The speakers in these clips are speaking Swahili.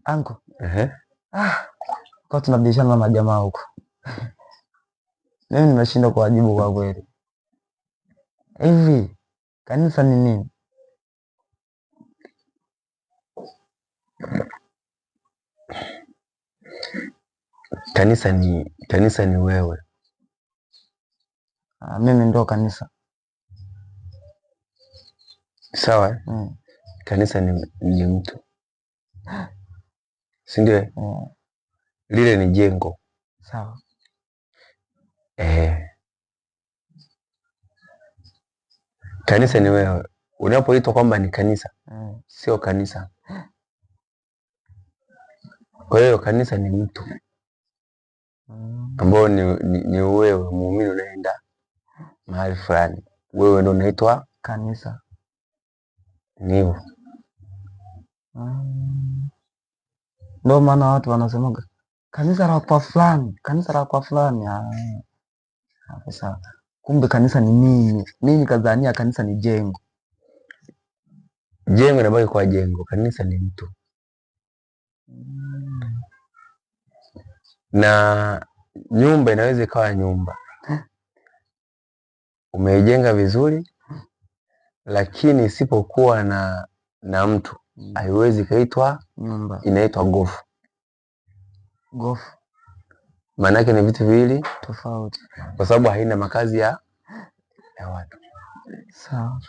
Anko. Ehe. Ah, kwa tunabishana na majamaa huko. Mimi nimeshindwa kuwajibu kwa kweli. Hivi kanisa ni nini? Kanisa ni wewe. Ah, mimi ndo kanisa. Sawa? Eh? Mm. Kanisa ni mtu, si ndio? Mm. Lile ni jengo. Sawa. Eh. Kanisa ni wewe. Unapoitwa kwamba ni kanisa, sio kanisa. Kwa hiyo kanisa ni mtu ambao ni wewe muumini unaenda mahali fulani, wewe ndio unaitwa Kanisa. ni hivyo. Mm. Ndio maana watu wanasemaga kanisa la kwa fulani, kanisa la kwa fulani. Ah, hapo sawa. Kumbe kanisa ni mimi. Mimi kadhania kanisa ni jengo. Jengo inabaki kwa jengo, kanisa ni mtu. Na nyumba inaweza ikawa nyumba umeijenga vizuri, lakini isipokuwa na mtu haiwezi ikaitwa Nyumba. inaitwa gofu. Gofu Maana yake ni vitu viwili tofauti. kwa sababu haina makazi ya watu. Sawa.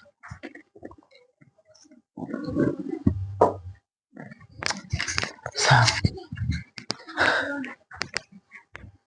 Sawa.